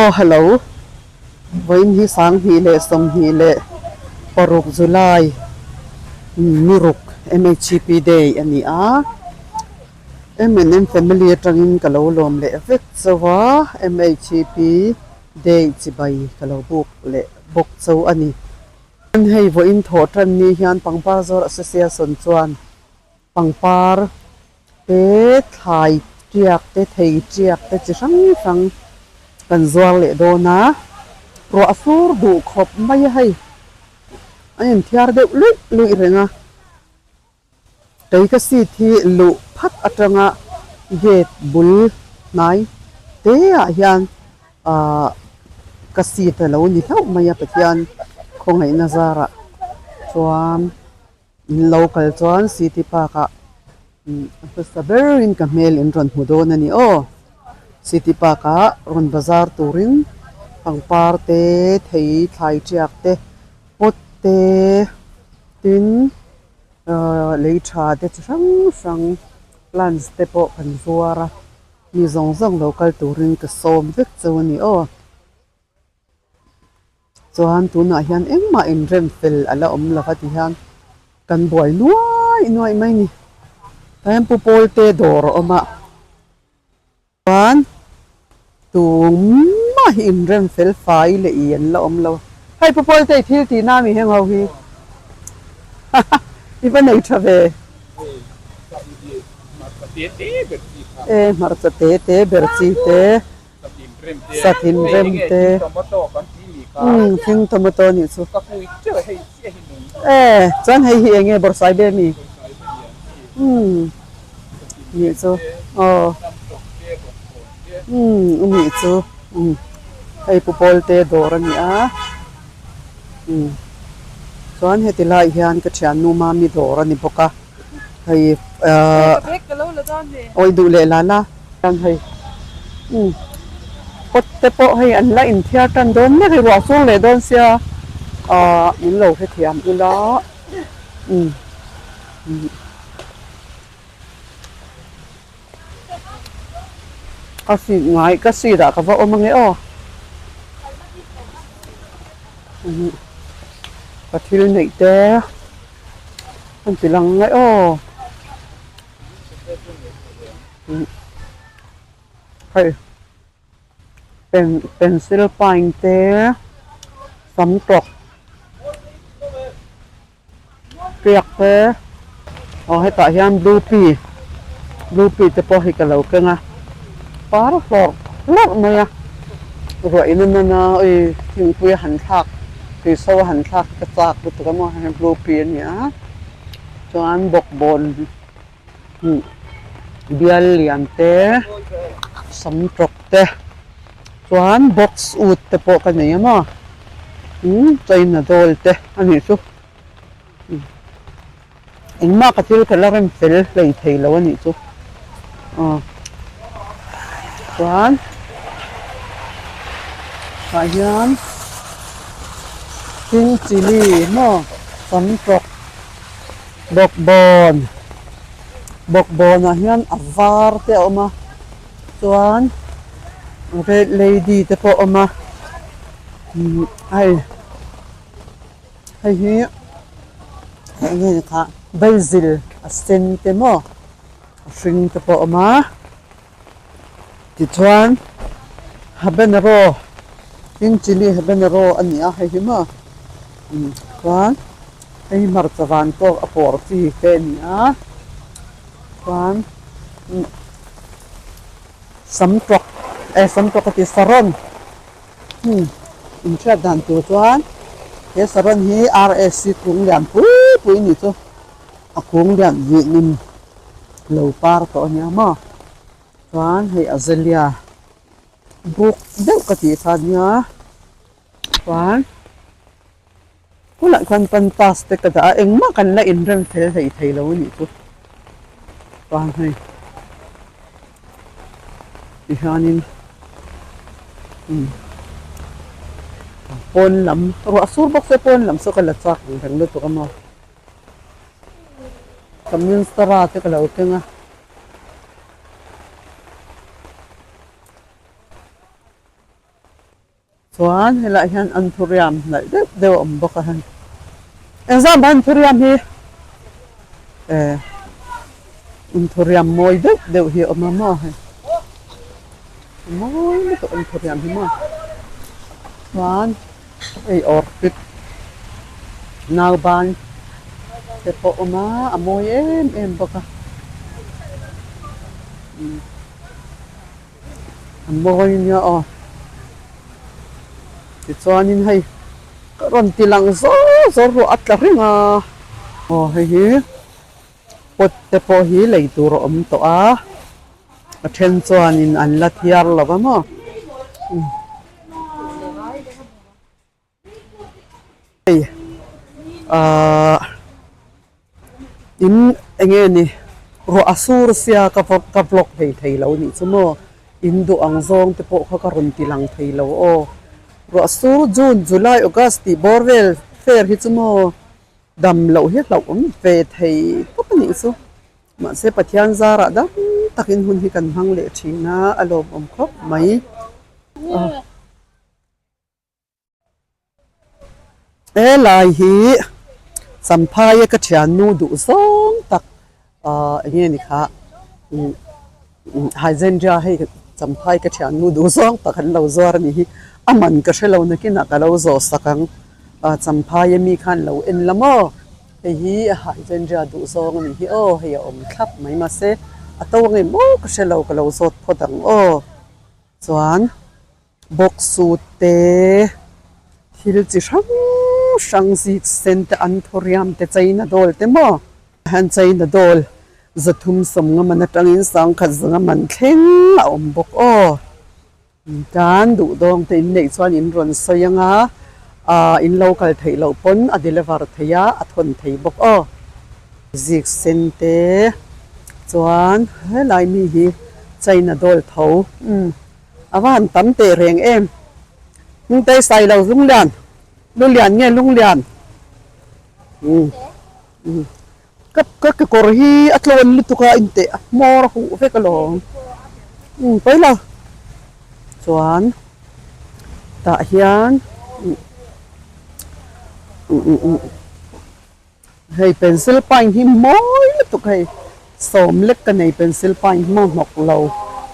Aw hello, vawiin hi sanghnih leh sawmhnih leh paruk July ni ruk MHCP day a ni a, M and M family atangin ka lo lawm leh vek chauh a, MHCP day chibai ka lo buk leh bawk chauh a ni. Hei vawiin thawh tan ni hian Pangpar Zawr Association chuan Pangpar te, thlai tiak te, thei tiak te chi hrang hrang kan zuar leh dawn a, ruah a fur duh khawp mai a hei, a inthiar deuh luih luih reng a, kei ka seat hi luh phat atanga gate bul hnai te ah hian ahh ka seat a lo ni hlauh mai a Pathian khawngaihna zarah chuan. In lo kal chuan City Park ah a hmasa berin ka hmel in rawn hmu dawn a ni aw. City Park ah rawn bazar turin pangpar te, thei thlai tiak te, pot te, tin ahh lei tha te chi hrang hrang plants te pawh kan zuar a, mi zawng zawng lo kal turin ka sawm vek cheu a ni aw. Chuan tunah hian engmah inrem fel a la awm lo va ti hian kan buai nuai nuai mai ni. Tah hian Pu Pawlte dawr a awm a, chuan tumah hi inrem fel fai leh i an la awm lo. Hei Pu Pawlte i thil tih na mi heng ho hi i va nei tha ve. E hmarcha te te ber chi te. Sathin rem te umm thing tomato nih chu e chuan hei hi enge bawrhsai ber mi umm nih chu aw umm nih chu umm hei pu pawl te dawr a ni a umm chuan heti lai hian ka thiannu mami dawr a ni bawk a. Hei ahh awi duh leh la la chuan hei umm pot te pawh hei an la inthiar tan dawn mek a ruah chhung leh dawn sia ahh min lo hrethiam ula umm ka seat ngai ka seat ah ka va awm ange aw ka thil neih te. An ti lang nge aw. Hei pen pencil pine te sam tawk tiak te aw hetah hian blue pea blue pea te pawh hi ka lo keng a par hlawrh hlawrh mai a ruah in a nawn a ui thingpui a han thlak. Tuiso a han thlak hi ka chak lutuk a maw hei blue pea a ni a chuan bawkbawn bial lian te sam tawk te chuan box ut te pawh ka nei a maw umm china doll te a nih chu. Engmah ka thil ka la rem fel hlei thei lo a nih chu aw chuan tah hian king chilli maw tam tawk bawkbawn bawkbawn ah hian a var te a awm a chuan red lady te pawh a awm a hei. Hei hi eng nge ni kha basil a sen te maw a hring te pawh a awm a tichuan habanero king chilli habanero a ni a hei hi maw umm chuan hei hi hmarcha van pawh a pawr chi te a ni a chuan umm samtawk eh samtawk a ti saron. Hmun inhriat dan tur chuan he saron hi RSC kung lian pui pui ni chu a kung lian vih nun lo par tawh a nia maw chuan hei azalea buk deuh ka tih kha nia chuan tunah khan pantas te ka dah a engmah kan la inrem fel hlei thei lo a nih chu chuan hei tihianin umm pawn lam ruah sur bawk se pawn lam saw ka la chak ang reng lutuk a maw ka minstara te ka lo keng a. Chuan helaiah hian anthurium nalh deuh deuh a awm bawk a hei. Engzah mah anthurium hi eh anthurium mawi deuh deuh hi a awm a maw hei. Mawi lutuk anthurium hi maw. Chuan hei orchid nauban te pawh a awm a, a mawi em em bawk a. A mawi nia aw. Tichuanin hei ka rawn ti lang zawr zawr ruah a tla reng a. Aw hei hi pot te pawh hi lei tur a awm tawh a. A then chuanin an la thiar lo va maw. Hei ahh in eng nge ni ruah a sur sia ka ka vlog hlei thei lo nih chu maw in duh ang zawng te pawh kha ka rawn ti lang thei lo aw ruah sur June July August tih bawr vel fair hi chu maw dam loh hi hlauh awm ve thei tawp a nih chu mahse Pathian zarah dam takin hun hi kan hmang leh thin a a lawmawm khawp mai. Helai hi Champhaia ka thiannu duh zawng tak ahh eng nge ni kha Hyzandria hei Champhai ka thiannu duh zawng tak an lo zuar a nih hi a man ka hre lo nakinah ka lo zawh sak ang ah Champhaia mi khan lo en la maw hei hi Hyzandria duh zawng a nih hi aw hei a awm thlap mai mahse a to ang em aw ka hre lo ka lo zawt phawt ang aw chuan. Bawksuit te, thil chi hrang hrang zik sen te, anthurium te, china dawl te maw? Han china dawl 300 sawmnga man atangin 1000 zanga man thleng a awm bawk aw. Tan duh dawng te in neih chuan in rawn sawi anga ah in lo kal theih loh pawn a deliver thei a, a thawn thei bawk aw. Zik sen te chuan helai mi hi china dawl tho umm. A va han tam teh reng em. Hmingtei sai lo Lunglian, Lulian nge Lunglian? Umm umm ka ka kekawr hi a tlawn lutuk a inteh a hmawr a huh vek alawm. Umm pawi lo. Chuan tah hian umm umm umm. Hei pencil pine hi mawi lutuk hei sawm lek ka nei pencil pine hi maw hnawk lo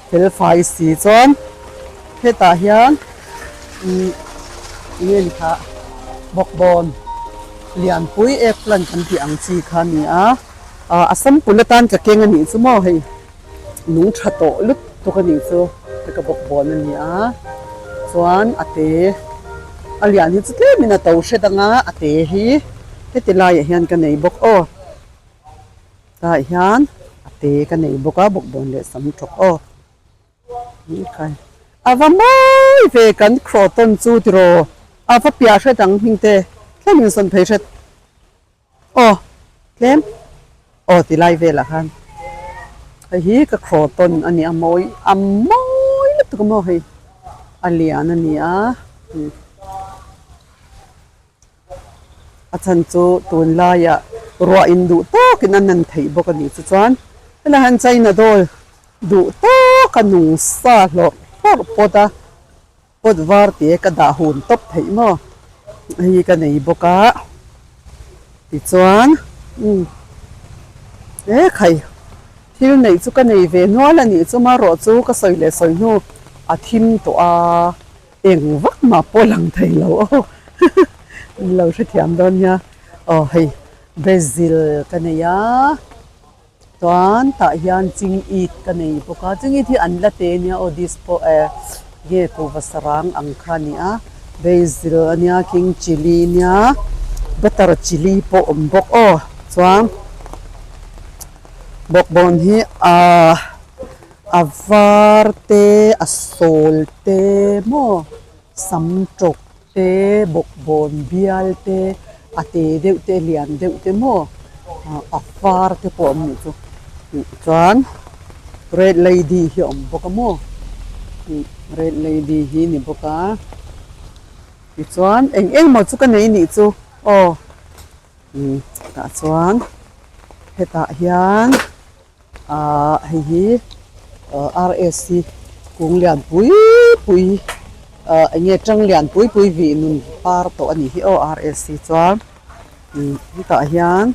fel fai si chuan hetah hian umm enge ni kha bawkbawn lianpui eggplant kan tih ang chi kha a ni a ah a sample atan ka keng a nih chu maw hei nung tha tawh lutuk a nih chu hei ka bawkbawn a ni a chuan a te a lian hi chu tlem in a to hret ang a a te hi heti laiah hian ka nei bawk aw tah hian a te ka nei bawk a bawkbawn leh sam tawk aw a va mawi ve kan croton chu tiraw a va piah hret ang hming te tlem in sawn phei hret. Aw tlem aw ti lai velah khan hei hi ka croton a ni a mawi a mawi lutuk a maw hei a lian a ni a a chhan chu tunlaiah ruah in duh tawkin a nan theih bawk a nih chu chuan helaiah hian china dawl duh tawka nung sa hlawrh hlawrh pawt a. Pot var tih ka dah hun tawp theih maw? Hei ka nei bawk a, tichuan umm he khai thil neih chu ka nei ve nual a nih chu marawh chu ka sawi leh sawi hnu a thim tawh a, eng vak mah pawh lang thei lo aw min lo hrethiam dawn nia aw hei basil ka nei a. Chuan tah hian chingit ka nei bawk a, chingit hi an la te nia aw dispo eh nge kuhva sarang ang kha a ni a, basil a nia king chilli nia butter chilli pawh awm bawk aw chuan bawkbawn hi ahh a var te a sawl te maw sam tawk te bawkbawn bial te a te deuh te a lian deuh te maw a far te pawh a awm nih chu chuan red lady hi a awm bawk a maw red lady hi ni bawk a tichuan eng eng maw chu ka nei nih chu aw tah chuan hetah hian. Ahh hei hi RS hi kung lian pui pui Ahh eng nge tang lian pui pui vih nun par tawh a nih hi aw RSC chuan umm hetah hian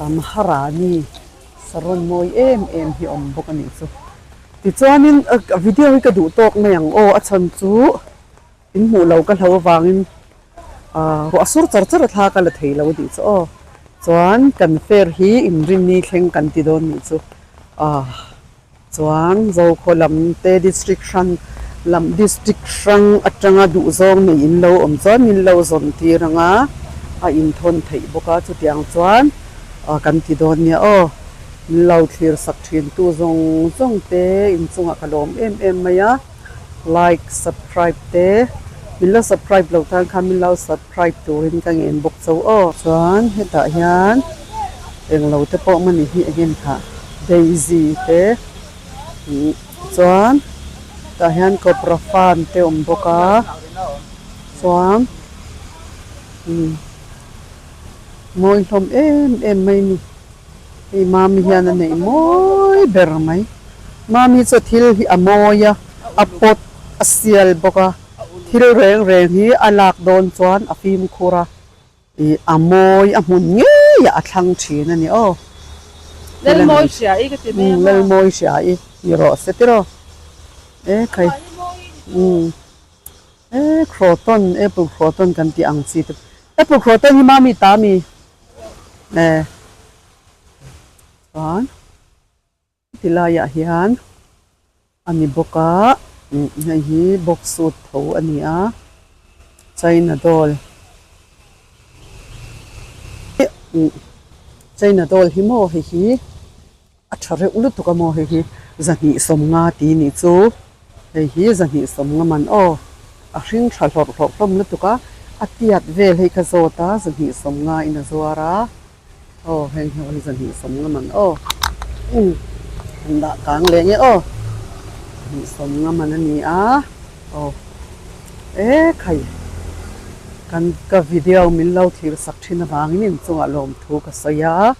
ahh Maharani saron mawi em em hi a awm bawk a nih chu. Tichuanin video hi ka duh tawk mai ang aw a chhan chu in hmuh lo ka hlo avangin ahh ruah sur char char a thla ka la thei lo a nih chu aw. Chuan kan fair hi inrinni thleng kan ti dawn nih chu ahh. Chuan Zokhaw lam te district hrang lam district hrang atanga duhzawng nei in lo awm chuan min lo zawn tir ang a, a inthawn theih bawk a, chutiang chuan kan ti dawn nia aw. Min lo thlir sak thin tu zawng zawng te inchungah ka lawm em em mai a, like, subscribe te min lo subscribe lo tan khan min lo subscribe turin ka ngen bawk cho aw. Chuan hetah hian englo te pawh mani hi eng em kha. Daisy te chuan tah hian cobra fan te awm bawk a chuan umm mawi hlawm em em mai a ni hei mami hian a neih mawi ber mai mami chu thil hi a mawi a a pawt a sial bawk a thil reng reng hi a lak dawn chuan a fimkhur a. Ih a mawi a hmun ngeiah a thlang thin a ni aw. Lalmawi hria i ka ti mai a maw. Lalmawi hria i ni rawh se tiraw. E khai. Umm e croton apple croton kan tih ang chi te apple croton hi mami ta mi e chuan. Ti laiah hian a ni bawk a, hei hi box suit tho a ni a, china doll china doll hi maw hei hi a tha reuh lutuk a maw hei hi zahnih sawmnga tih nih chu hei hi zahnih sawmnga man aw a hring tha hlawrh hlawrh hlawm lutuk a, a tiat vel hei ka zawt a zahnih sawmnga in a zuar a. Aw heng hi awm zahnih sawmngam an aw umm an dah kang leh nge aw zahnih sawmngam an a ni a aw e khai kan ka video min lo thlir sak thin avangin inchungah lawmthu ka sawi a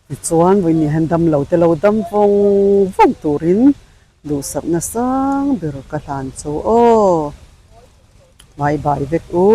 tichuan vawiin hian damlo te lo dam vawng vawng turin duhsakna sang ber ka hlan chu aw bye bye vek u.